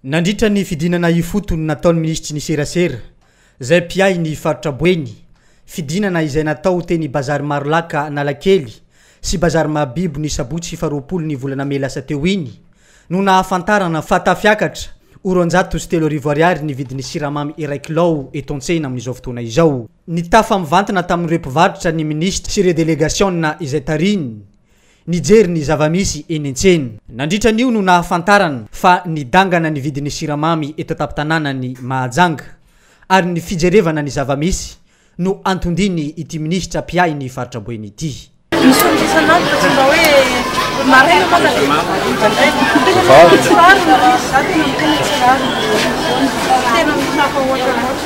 Nandritra ny fidinana ifotony nataon'ny minisitry ny serasera, izay mpiahy ny faritra Boeny, fidinana izay natao teny Bazary Marolaka Analakely sy Bazary Mahabibo ny sabotsy faharoapolo ny volana mey lasa teo iny, no nahafantarana fa tafiakatra ho 3200 ariary ny vidin'ny siramamy iray kilao eto an-tsena amin'izao fotoana izao. Nitafa mivantana tamin'ireo mpivarotra ny minisitra sy ireo delegasiona izay tarihiny nijery ny zava-misy eny an-tsena. Nandritra an'io no nahafantarana fa nidangana ny vidin'ny siramamy eto an-tampon-tanànan'i Mahajanga ary ny fijerevana ny zava-misy no anton-diny ity minisitra mpiahy ny faritra Boeny ity. Misy olona isan'andro fa tsy mba hoe maraina mantsy dia hariva indray. Tena tsy rariny ilay izy, za tena miteny hoe tsy rariny ilay izy. Tena tafahoatra loatra.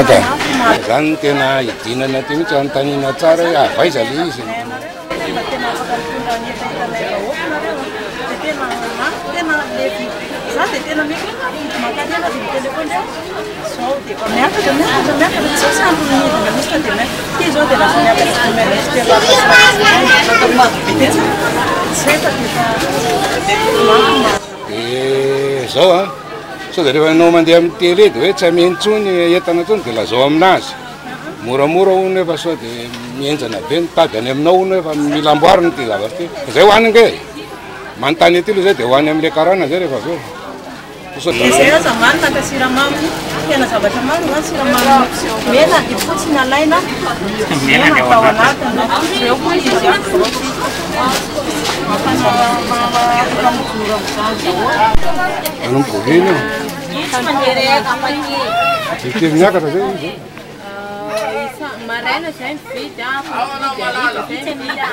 Tena mafy mafy. Zany no tena hidinana aty mihitsy anontaniana tsara hoe avy aiza le izy. Mba tena afaka mitondra ny hetahetanay vahoaka nareo a. Dia tena mafy, tena le za dia tena mety hoe mankany aza ny téléphone hoe zao dia efa miakatra miakatra miakatra tsisy andro midina mihitsy fa dia miakatra. Ity zao dia lasa miakatra dimy arivo sy telo alina sy valonjato be dia zay fa dia efa mafy mafy. Dia zao an, sao dia rehefa ianao mandeha amin'ny télé dia hoe tsy hameno intsony entana intsony dia lazao aminazy. Moramora hono efa sao dia mihenjana be ny tady any aminao hono efa mila amboarina ity zavatra ity. Fa zay ho any ange e! Manontany aty aloha zay dia ho any amin'ilay karana zay rehefa avy eo. Fa sao dia. Izay aza mamy maka siramamy, tena zavatra mamy izany siramamy mena dia fotsy ny alaina, mena atao anatiny, eo koa izy an, afaka mijoro amin'izany daholo. Manomboka oviana io? Impiry miakatra zay izy zao? Maraina zay mividy a, mividy hariva zay mividy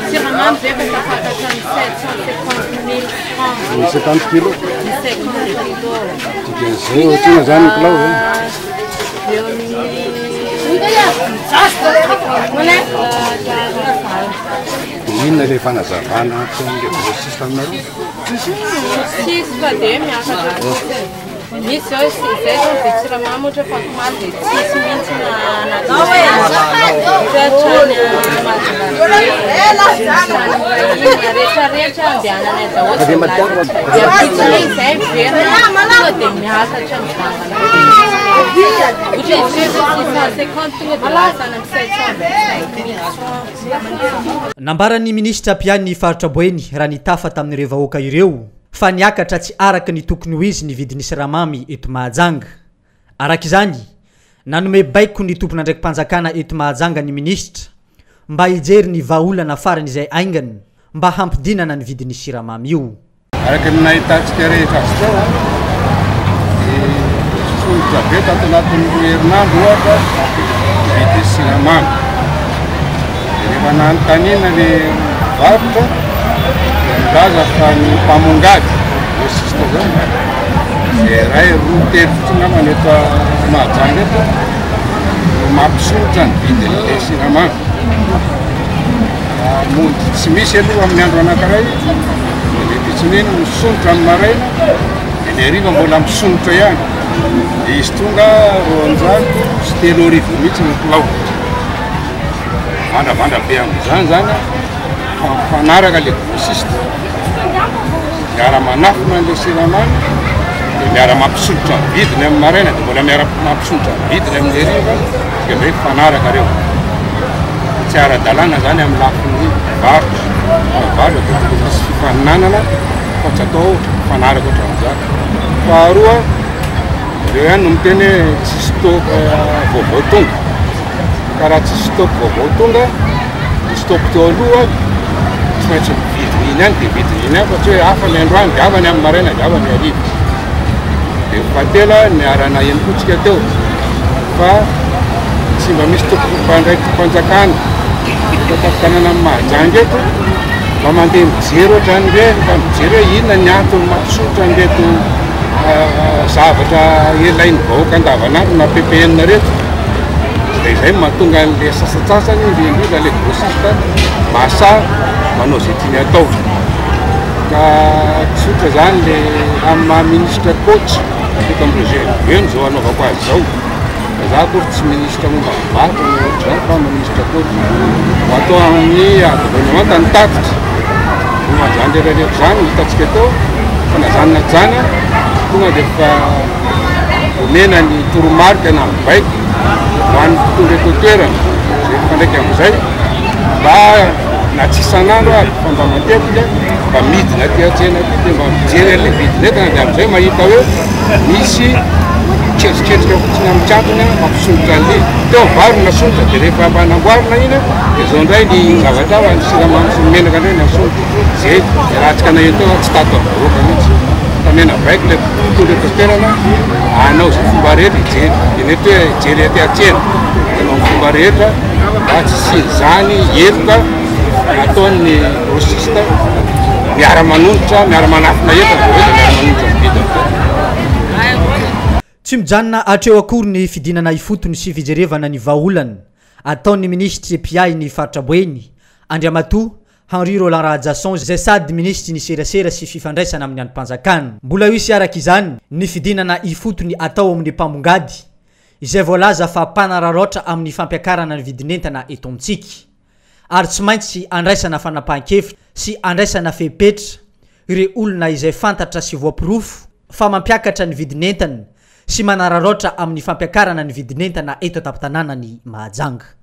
Siramamy zay efa tafakatra ny 750 mille francs. Ny 50 kilo? Ny 50 kilo. Dikan'izay ohatr'inona zany ny kilao zay? Eo amin'ny Inona ilay fanazavana ataon'ilay grossiste aminareo? Tsisy fa dia miakatra fotsiny. Misy zao izay zao mividy siramamy ohatra fa omaly dia tsisy mihitsy na natao hatrany Majunga rehetrarehetra andehananay daholo dia ampitsony izay miverina tonga dia miakatra mivantana ohatra izy io zao 650 tonga dia lasa any amin'ny 725 mille francs. Nambaran'ny minisitra mpiahy ny faritra Boeny raha nitafa tamin'ireo vahoaka ireo fa niakatra tsy araka ny tokony ho izy ny vidin'ny siramamy eto Mahajanga. Araka izany, nanome baiko ny tompon'andraiki-panjakana eto Mahajanga ny minisitra mba hijery ny vahaolana faran'izay haingana mba hampidinana ny vidin'ny siramamy io. Araka ny nahitantsika rehetra azy teo dia tsotra be tato anatin'ny roa herinandro ohatra ny vidin'ny siramamy. Dia rehefa nanontaniana le mpivarotra dia nilaza fa ny mpamongady, grossiste zany, izay iray, roa, telo fotsiny angamba ny eto Mahajanga eto no mampisondrotra ny vidin'ilay siramamy. Raha mody tsy misy aloha amin'ny andro anankiray dia ny ampitsony iny misondrotra amin'ny maraina dia ny hariva mbola misondrotra ihany. Dia izy tonga 3300 mihitsy ny kilao. Mivandravandra be amin'izany zany fa mifanaraka le grossiste. Miara-manafina an'ilay siramamy dia miara-mampisondrotra ny vidiny amin'ny maraina dia mbola miara-mampisondrotra ny vidiny amin'ny hariva dia hoe mifanaraka ireo. Tsy ara-dalàna zany amin'ny lafiny varotra. Fa ny varotra dia tokony hisy fifaninanana fa tsy atao mifanaraka ohatran'izany. Faharoa, ireo ihany no miteny hoe tsisy stock vaovao tonga. Ka raha tsisy stock vaovao tonga, ny stock teo aloha tsy maintsy mividy iny ihany dia vidiny iny ihany fa tsy hoe hafa ny androany dia hafa ny amin'ny maraina dia hafa ny hariva. Dia fahatelo, niara-naheno koa tsika teo fa tsy mba misy tompon'andraiki-panjakana eto an-tampon-tanànan'i Mahajanga eto mba mandeha mijery ohatran'ireny, mba mijery hoe inona ny antony mampisondrotra an'ireto zavatra ilain'ny vahoaka andavanandro na PPN ireto. Dia izay no mahatonga an'ilay sasantsasany, indrindra indrindra ilay grossiste mahasahy manao izay tiany atao. Ka tsotra izany ilay amin'ny maha ministra coach eto amin'ireo GMB no izao anaovako azy izao. Fa za akory tsy ministra momba ny varotra na ohatr'izany fa ministra coach. Ho atao amin'ny gouvernemanta ny tatitra. Momba an'izany rehetra rehetra izany hitantsika teo. Fa na zany na tsy zany, tonga dia efa omena ny toromarika na ny baiko ho an'ny mpitondra eto an-toerana izay mifandraika amin'izay mba na tsy isan'andro ary fa mba matetika mba midina aty an-tsena aty dia mba mijery an'ilay vidin'entana dia amin'izay mahita hoe misy miketriketrika fotsiny amin'ny tsy antony mampisondrotra an'ilay izy. Teo ny vary no nasondrotra dia rehefa mba namboarina iny dia izao indray ny zavatra hafa, ny siramamy sy ny menaka indray no nasondrotra. Izay ratsy naheno teo tsy tato amin'ny vahoaka mihitsy. Fa mena baiko ilay mpitondra eto an-toerana hanao izay fomba rehetra hijery. Dia mety hoe hijery aty an-tsena. Hanao ny fomba rehetra mba tsy hisian'izany heloka ataon'ny grossiste miara-manonitra, miara-manafina entana avy eo dia miara-manonitra ny vidiny. Tsy mijanona hatreo akory ny fidinana ifotony sy fijerevana ny vahaolana ataon'ny minisitry mpiahy ny faritra Boeny, Andriamatoa Henri Roland Rahajason izay sady minisitry ny serasera sy fifandraisana amin'ny andrim-panjakana. Mbola hisy araka izany ny fidinana ifotony atao amin'ny mpamongady izay voalaza fa mpanararaotra amin'ny fampiakarana ny vidin'entana eto amintsika ary tsy maintsy andraisana fanapahan-kevitra sy andraisana fepetra ireo olona izay fantatra sy voaporofo fa mampiakatra ny vidin'entana sy manararaotra amin'ny fampiakarana ny vidin'entana eto an-tampon-tanànan'i Mahajanga.